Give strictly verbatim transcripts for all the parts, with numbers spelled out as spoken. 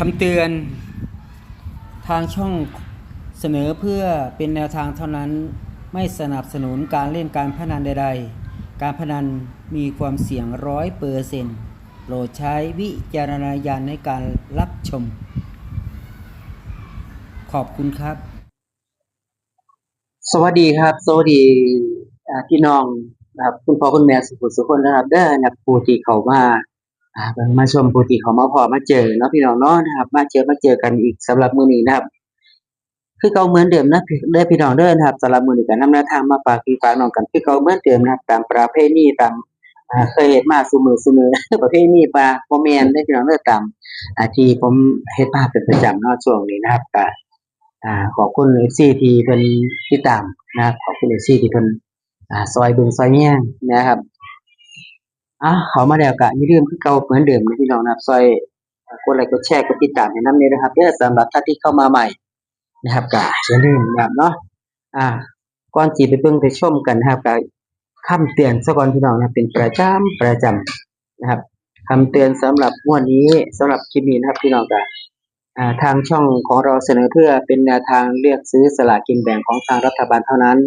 คำเตือน ทางช่องเสนอเพื่อเป็นแนวทางเท่านั้น ไม่สนับสนุนการเล่นการพนันใดๆ การพนันมีความเสี่ยงร้อยเปอร์เซ็นต์ โปรดใช้วิจารณญาณในการรับชม ขอบคุณครับ สวัสดีครับ สวัสดี อ่า พี่น้องนะครับ คุณพ่อคุณแม่สุขสุขคนนะครับ เด้อนะครับ ผู้ที่เข้ามา อ่า มาชม ผู้ที่เข้ามาพ้อมาเจอเนาะ พี่น้องเนาะนะครับ มาเจอ มาเจอกันอีกสำหรับมื้อนี้นะครับ คือเก่าเหมือนเดิมนะ เด้อพี่น้องเด้อนะครับ สำหรับมื้อนี้ก็นำแนวทางมาฝากพี่ฝากน้องกัน คือเก่าเหมือนเดิมนะครับ ตามประเพณี ตาม อ่า เคยเฮ็ดมาซุมื้อซุมื้อ ประเพณีว่าบ่แม่นเด้อพี่น้องเด้อ ตาม อ่า ที่ผมเฮ็ดมาเป็นประจำเนาะ ช่วงนี้นะครับ ก็ อ่า ขอบคุณ เอฟซี ที่เพิ่นติดตามนะครับ ขอบคุณ เอฟซี ที่เพิ่น อ่า ซอยเบิ่งซอยแยงนะครับ อ่า เข้ามาแล้วก็อย่าลืมคือเก่าเหมือนเดิมนะพี่น้องนะครับ ซอยกดไลค์กดแชร์กดติดตามให้นำเด้อนะครับ เด้อ สำหรับท่านที่เข้ามาใหม่นะครับ ก็อย่าลืมนะครับเนาะ อ่า ก่อนสิไปเบิ่งไปชมกันนะครับ ก็คำเตือนซะก่อนพี่น้องนะ เป็นประจำ ประจำนะครับ คำเตือนสำหรับงวดนี้ สำหรับคลิปนี้นะครับ พี่น้องก็ อ่า ทางช่องของเราเสนอเพื่อเป็นแนวทางเลือกซื้อสลากกินแบ่งของทางรัฐบาลเท่านั้น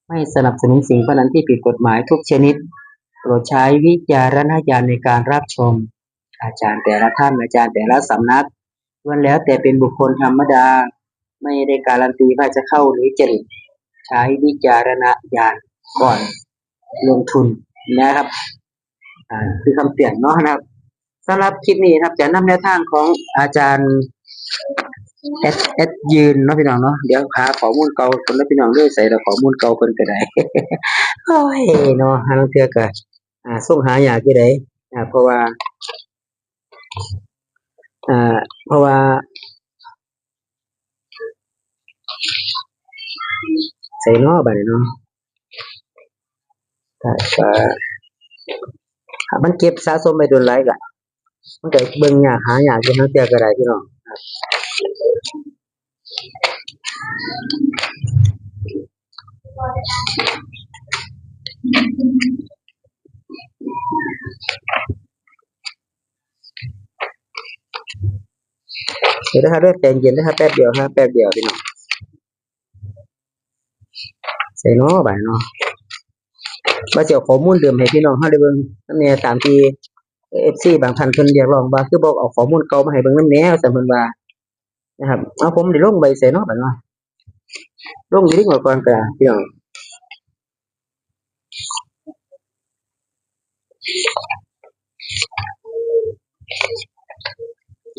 ไม่สนับสนุนสิ่งพนันที่ผิดกฎหมายทุกชนิด โปรดใช้วิจารณญาณในการรับชม อาจารย์แต่ละท่าน อาจารย์แต่ละสำนัก ล้วนแล้วแต่เป็นบุคคลธรรมดา ไม่ได้การันตีว่าจะเข้าหรือจะหลุด ใช้วิจารณญาณก่อนลงทุนนะครับ อ่า คือคำเตือนเนาะนะครับ สำหรับคลิปนี้นะครับ จะนำแนวทางของอาจารย์ แอด แอดยืนเนาะพี่น้องเนาะ เดี๋ยวหาข้อมูลเก่าเพิ่นแล้วพี่น้องเด้อ ใส่แล้วข้อมูลเก่าเพิ่นก็ได้ โอ้ยเนาะ หาลางเทื่อก็ อ่า ส่งหายากอยู่เด้ อ่า เพราะว่า อ่า เพราะว่า ใส่เนาะบัดนี้เนาะ ถ้า ถ้ามันเก็บสะสมไปโดนหลายก็ มันก็เบิ่งยากหายากอยู่ หาลางเทื่อก็ได้พี่น้อง เดี๋ยวนะครับ เด้อ ใจเย็นนะครับ แป๊บเดียวครับ แป๊บเดียวพี่น้อง ใส่เนาะบัดนี้เนาะ ว่าสิเอาข้อมูลเดิมให้พี่น้องเฮาได้เบิ่งนำแหน่ ตามที่ เอฟซี บางท่านเพิ่นเรียกร้องว่า คือบ่เอาข้อมูลเก่ามาให้เบิ่งนำแหน่ ว่าซั่นเพิ่นว่านะครับ เอา ผมได้ลงไว้ใส่เนาะบัดนี้เนาะ ลงอยู่ในงวดก่อนก็ได้พี่น้อง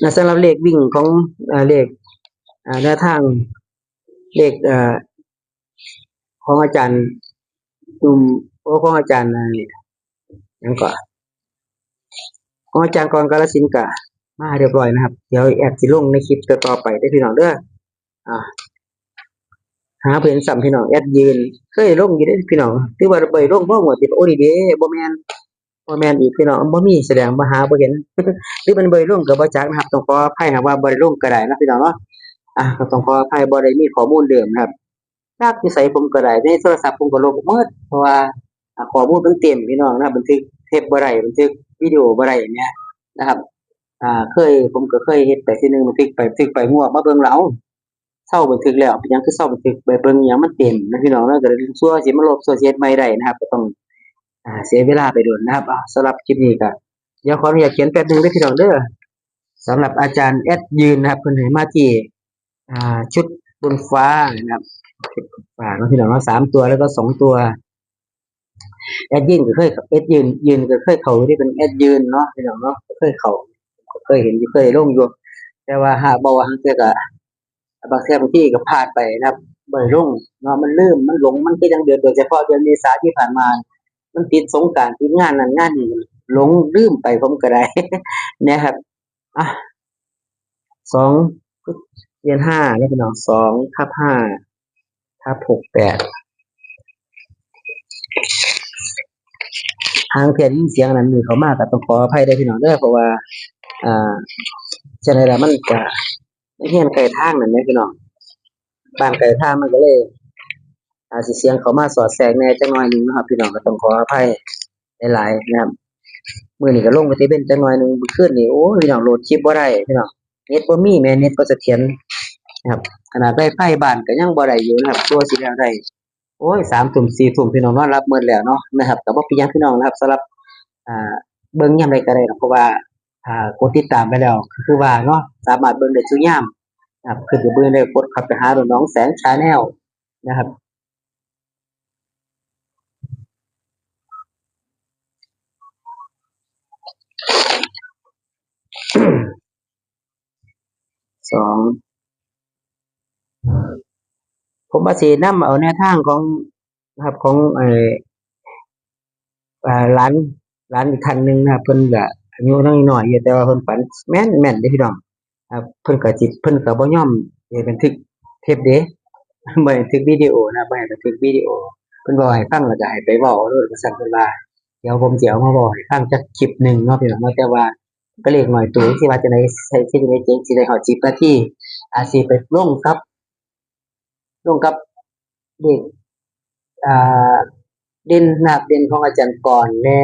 อ่า สำหรับเลขวิ่งของ อ่า เลข อ่า แนวทาง เลข เอ่อ ของอาจารย์ อืม โอ้ ของอาจารย์ อ่า หยังก่อน ของอาจารย์กรกาฬสินธุ์ก็มาเรียบร้อยนะครับ เดี๋ยวแอดสิลงในคลิปต่อๆไปเด้อพี่น้องเด้อ อ่า หาบ่เห็นซ้ำพี่น้อง แอดยืน เคยลงอยู่เด้อพี่น้อง ถือว่าบ่ได้ลงบ่งวดติด โอ้ นี่เด้ บ่แม่น บ่แม่นอีกพี่น้อง บ่มี แสดงว่าหาบ่เห็น หรือมันบ่ได้ลงก็บ่จักนะครับ ต้องขออภัยหากว่าบ่ได้ลงก็ได้นะพี่น้องเนาะ อ่า ก็ต้องขออภัย บ่ได้มีข้อมูลเดิมนะครับ จักอยู่ไสผมก็ได้ ในโทรศัพท์ผมก็ลบหมด เพราะว่า อ่า ข้อมูลมันเต็มพี่น้องนะ บันทึกเทปบ่ได้ บันทึกวิดีโอบ่ได้เนี่ยนะครับ อ่า เคย ผมก็เคยเฮ็ดไปทีหนึ่ง บันทึกไป บันทึกไป งวดมาเบิ่งแล้ว เซาบันทึกแล้ว เป็นหยังคือเซาบันทึก ไปเบิ่งอิหยังมันเต็มนะพี่น้องนะ ก็เลยซั่วสิมาลบ ซั่วสิเฮ็ดใหม่ได้นะครับ ก็ต้อง อ่า เสียเวลาไปโดนนะครับ อ่า สำหรับคลิปนี้ก็ เดี๋ยวขออนุญาตเขียนแป๊บหนึ่งเด้อพี่น้องเด้อ สำหรับอาจารย์แอดยืนนะครับ เพิ่นให้มาที่ อ่า ชุดบนฟ้านะครับ ชุดบนฟ้าเนาะพี่น้องเนาะ สามตัวแล้วก็สองตัว แอดยืนก็เคย แอดยืน ยืนก็เคยเข้าอยู่เด้ เป็นแอดยืนเนาะพี่น้องเนาะ ก็เคยเข้า ก็เคยเห็นอยู่ เคยลงอยู่ แต่ว่าหาก บ่ว่าหางเทื่อก็ บางเทื่อบางทีก็พลาดไปนะครับ บ่ได้ลงเนาะ มันลืม มันหลง มันคือจั่งเดือน โดยเฉพาะเดือนเมษาที่ผ่านมา มันติดสงกรานต์ ติดงานนั่นงานนี่ หลงลืมไปผมก็ได้ นะครับ อ่ะ สอง เดือนห้านะพี่น้อง สองทับห้าทับหกแปด หางเทื่อได้ยินเสียงนั้นนี่เข้ามาก็ต้องขออภัยเด้อพี่น้องเด้อ เพราะว่า อ่า จั่งใดล่ะ มันก็เฮือนใกล้ทางนั่นแหละพี่น้อง บ้านใกล้ทางมันก็เลย อาจสิเสียงเข้ามาสอดแทรกแหน่จักหน่อยหนึ่งนะครับ พี่น้องก็ต้องขออภัยหลายๆนะครับ มื้อนี้ก็ลงไปเซเว่นจักหน่อยหนึ่ง มื้อคืนนี่ โอ้ย พี่น้อง โหลดคลิปบ่ได้พี่น้อง เน็ตบ่มีแหม เน็ตบ่เสถียรนะครับ ขนาดไวไฟบ้านก็ยังบ่ได้อยู่นะครับ ตัวสิแล้วได้ โอ้ย สามทุ่ม สี่ทุ่ม พี่น้องนอนหลับหมดแล้วเนาะนะครับ ก็บ่เป็นหยังพี่น้องนะครับ สำหรับ อ่า เบิ่งยามใดก็ได้เนาะ เพราะว่า อ่า กดติดตามไปแล้ว ก็คือว่าเนาะ สามารถเบิ่งได้ทุกยามนะครับ ขึ้นไปเบิ่งได้ กดเข้าไปหารุ่นน้องแสง Channel นะครับ สอง ผมว่าสินำเอาแนวทางของ นะครับ ของ เอ่อ อ่า หลาน หลานอีกท่านหนึ่งนะครับ เพิ่นก็อายุยังน้อยอยู่ แต่ว่าเพิ่นฝันแม่นๆเด้พี่น้อง ครับ เพิ่นก็สิ เพิ่นก็บ่ยอมให้บันทึกเทปเด้ บ่ให้บันทึกวิดีโอนะ บ่ให้บันทึกวิดีโอ เพิ่นเว้าให้ฟังแล้วก็ให้ไปเว้าเอาโลดว่าซั่น เพิ่นว่า เดี๋ยวผมสิเอามาเว้าให้ฟังจักคลิปหนึ่งเนาะพี่น้องเนาะ แต่ว่าก็เลขน้อยตัว สิว่าจั่งใด ใส่ สิได้ สิได้ฮอดสิบนาที อาจสิไปลงกับ ลงกับเลข อ่า เด่นนะครับ เด่นของอาจารย์กรณ์แหน่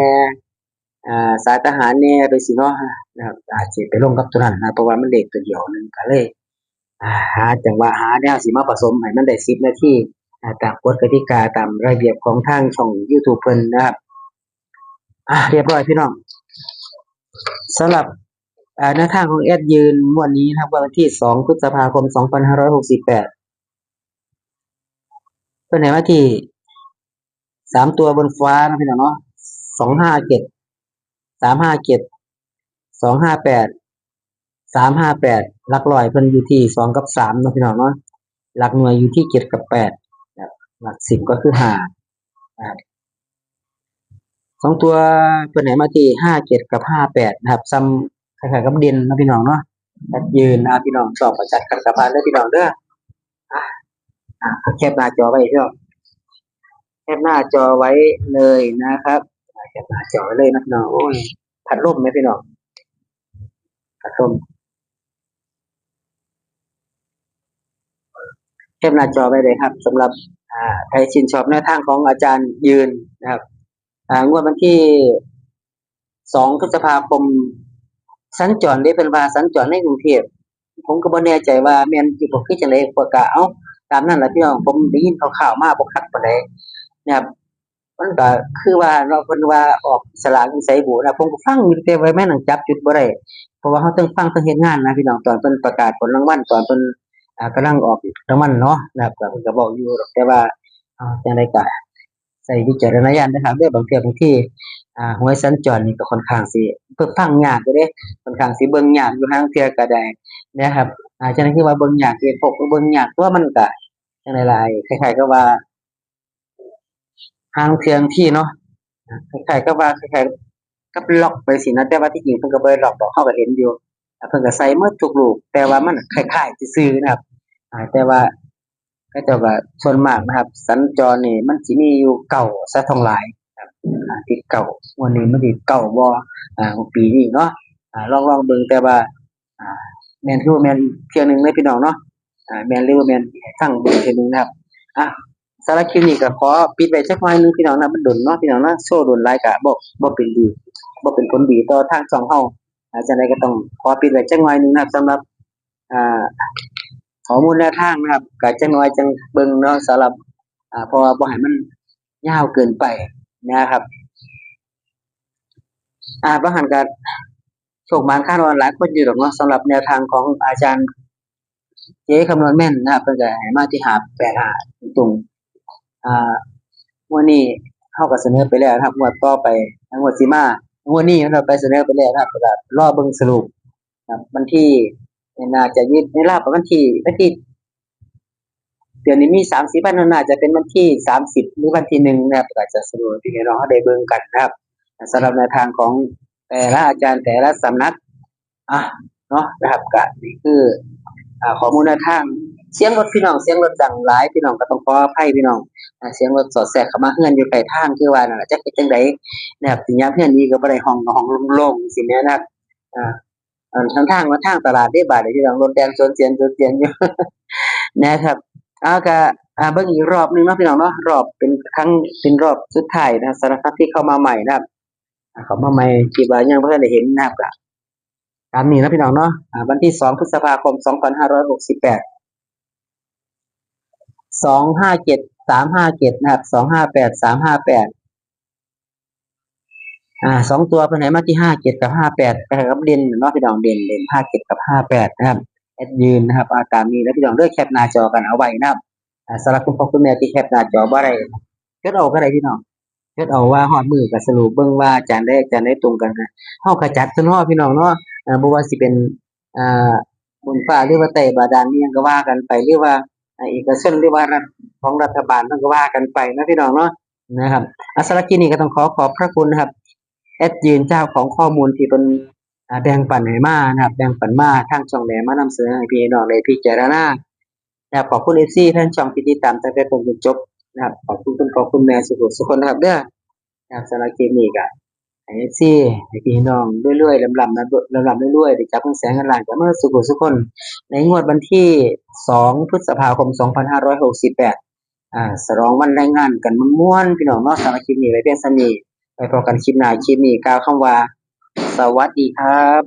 อ่า สายทหารแหน่ ไปสิเนาะนะครับ อาจสิไปลงกับตัวนั้นนะ เพราะว่ามันเลขตัวเดียวหนึ่ง ก็เลย อ่า หาจังหวะ หาแนวสิมาผสมให้มันได้สิบนาที อ่า ตามกฎกติกา ตามระเบียบของทางช่อง YouTube เพิ่นนะครับ อ่า เรียบร้อยพี่น้อง สำหรับ อ่า แนวทางของแอดยืนงวดนี้นะครับ วันที่ สอง พฤษภาคม สองพันห้าร้อยหกสิบแปด เพิ่นให้มาที่ สาม ตัวบนฟ้านะพี่น้องเนาะ สองห้าเจ็ด สามห้าเจ็ด สองห้าแปด สามห้าแปด หลักร้อยเพิ่นอยู่ที่ สอง กับ สาม เนาะพี่น้องเนาะ หลักหน่วยอยู่ที่ เจ็ด กับ แปด นะครับ หลักสิบก็คือ ห้า นะครับ สอง ตัวเพิ่นให้มาที่ ห้าเจ็ด กับ ห้าแปด นะครับ ซ้ำคล้ายๆกับเด่นเนาะพี่น้องเนาะ แอดยืนนะพี่น้อง ชอบก็จัดคัดก็ผ่านเด้อพี่น้องเด้อ อ่ะ อ่ะ แคปหน้าจอไว้พี่น้อง แคปหน้าจอไว้เลยนะครับ แคปหน้าจอไว้เลยนะพี่น้อง โอ้ย พัดลมไหมพี่น้อง พัดลม แคปหน้าจอไว้เลยครับ สำหรับ อ่า ใครชื่นชอบแนวทางของอาจารย์ยืนนะครับ อ่า งวดวันที่ สอง พฤษภาคม สัญจรเด้ เพิ่นว่าสัญจรในกรุงเทพฯ ผมก็บ่แน่ใจว่าแม่นอยู่บ่ คือจั่งใด ข้อยก็ เอ้า ตามนั้นล่ะพี่น้อง ผมได้ยินข่าวๆมาบ่คักปานใดนะครับ มันก็คือว่าเนาะ เพิ่นว่าออกสลากอยู่ไสบุนะ ผมก็ฟังอยู่ แต่ว่าแม่นจับจุดบ่ได้ เพราะว่าเราเทิงฟังเทิงเฮ็ดงานนะพี่น้อง ตอนเพิ่นประกาศผลรางวัล ตอนเพิ่น อ่า กำลังออกรางวัลเนาะนะครับ ก็เพิ่นก็เว้าอยู่ดอก แต่ว่า อ่า จั่งใดก็ ใช้วิจารณญาณนะครับเด้อ บางเทื่อบางที อ่า หวยสัญจรนี่ก็ค่อนข้างสิเบิ่งฟังยากอยู่เด้ ค่อนข้างสิเบิ่งยากอยู่ ห่างเทื่อก็ได้นะครับ อ่า จั่งใด๋คือว่าเบิ่งยาก เหตุผลเบิ่งยาก ตัวมันก็จั่งใด๋ล่ะ คล้ายๆกับว่า ห่างเทื่อบางทีเนาะ คล้ายๆกับว่า คล้ายๆกับล็อกไปสินะ แต่ว่าที่จริงเพิ่นก็บ่ได้ล็อกดอก เราก็เห็นอยู่ เพิ่นก็ใส่หมดทุกลูก แต่ว่ามันคล้ายๆซื่อๆนะครับ อ่า แต่ว่า เขาเจ้าก็ส่วนมากนะครับ สัญจรนี่มันสิมีอยู่เก้าซะท่องหลายครับ อ่า ที่เก้า งวดนี้มันสิเก้าบ่ อ่า ของปีนี้เนาะ อ่า ลอง ลองเบิ่ง แต่ว่า อ่า แม่นคือบ่แม่นอีกเทื่อหนึ่งเด้อพี่น้องเนาะ อ่า แม่นหรือบ่แม่น ให้ฟังเบิ่งเทื่อหนึ่งนะครับ อ่ะ สำหรับคลิปนี้ก็ขอปิดไว้จักหน่อยหนึ่งพี่น้องนะ มันโดนเนาะพี่น้องเนาะ โชว์โดนหลายก็บ่ บ่เป็นดี บ่เป็นผลดีต่อทางช่องเรา อ่า จั่งใด๋ก็ต้องขอปิดไว้จักหน่อยหนึ่งนะครับ สำหรับ อ่า ข้อมูลแนวทางนะครับ ก็จักหน่อยจั่งเบิ่งเนาะ สำหรับ อ่า เพราะว่าบ่ให้มันยาวเกินไปนะครับ อ่า บ่หันก็โชคหมานคาดว่าหลายคนอยู่ดอกเนาะ สำหรับแนวทางของอาจารย์เจ๊คำนวณแม่นนะครับ เพิ่นก็ให้มาที่ห้าแปดห้าตรงๆ อ่า งวดนี้เราก็เสนอไปแล้วนะครับ งวดต่อไป งวดสิมา งวดนี้เราไปเสนอไปแล้วนะครับ ก็รอเบิ่งสรุป ครับ วันที่ น่าจะอยู่ในราวประมาณที่ วันที่ เดือนนี้มีสามสิบวัน น่าจะเป็นวันที่สามสิบหรือวันที่หนึ่งนะครับ ก็จะสรุปให้พี่น้องเราได้เบิ่งกันนะครับ สำหรับแนวทางของแต่ละอาจารย์แต่ละสำนัก อ่ะ เนาะนะครับ ก็นี่คือ อ่า ข้อมูลแนวทาง เสียงรถพี่น้อง เสียงรถดังหลาย พี่น้องก็ต้องขออภัยพี่น้อง อ่า เสียงรถสอดแทรกเข้ามาเฮือนอยู่ใกล้ทาง คือว่านั่นล่ะ จักเป็นจั่งใด๋นะครับ สิยามเฮือนนี้ก็บ่ได้ ห้องก็ห้องโล่งๆ จั่งซี้แหมนะครับ อ่า อันทาง ทางมาทางตลาดเด้บาดนี้พี่น้อง รถแล่นสวนเสียน สวนเสียนอยู่ นะครับ เอาก็ อ่า เบิ่งอีกรอบหนึ่งเนาะพี่น้องเนาะ รอบเป็นครั้ง เป็นรอบสุดท้ายนะ สำหรับท่านที่เข้ามาใหม่นะครับ อ่า เข้ามาใหม่ คิดว่ายังบ่ทันได้เห็นนะครับ ก็ ตามนี้นะพี่น้องเนาะ อ่า วันที่สองพฤษภาคมสองพันห้าร้อยหกสิบแปด สองห้าเจ็ด สามห้าเจ็ด นะครับ สองห้าแปด สามห้าแปด อ่า สองตัวเพิ่นให้มาที่ห้าเจ็ดกับห้าแปด นะครับ เด่นเนาะพี่น้อง เด่น เด่น ห้าเจ็ดกับห้าแปด นะครับ แอดยืนนะครับ อ่า ตามนี้แล้วพี่น้องเลือกแคปหน้าจอกันเอาไว้นะครับ อ่า สำหรับคุณพ่อคุณแม่ที่แคปหน้าจอบ่ได้ จดเอาก็ได้พี่น้อง จดเอาว่าฮอดมื้อก็สรุปเบิ่งว่าอาจารย์ใดอาจารย์ใดตรงกันนะ เฮาก็จัดซะเนาะพี่น้องเนาะ อ่า บ่ว่าสิเป็น อ่า บนฟ้าหรือว่าใต้บาดาลอิหยังก็ว่ากันไป หรือว่า อ่า เอกชนหรือว่ารัฐ ของรัฐบาลนั่นก็ว่ากันไปนะพี่น้องเนาะ นะครับ อ่ะ สำหรับคลิปนี้ก็ต้องขอขอบพระคุณนะครับ แอดยืนเจ้าของข้อมูลที่เพิ่น อ่า แบ่งปันให้มานะครับ แบ่งปันมาทางช่องแหลมมานำเสนอให้พี่น้องได้พิจารณา นะครับ ขอบคุณ เอฟซี แฟนช่องที่ติดตามตั้งแต่ต้นจนจบนะครับ ขอบคุณคุณพ่อคุณแม่สุขสุขคนนะครับเด้อ นะครับ สำหรับคลิปนี้ก็ให้ เอฟซี ให้พี่น้องรวยๆ ลำๆ นะ ลำๆ รวยๆ ได้จับเงินแสนเงินล้านกันมาสุขสุขคน ในงวดวันที่สองพฤษภาคมสองพันห้าร้อยหกสิบแปด อ่า ฉลองวันแรงงานกันม่วนๆ พี่น้องเนาะ สำหรับคลิปนี้ไว้เพียงส่ำนี้ ไปพบกันคลิปหน้า คลิปนี้กล่าวคำว่า สวัสดีครับ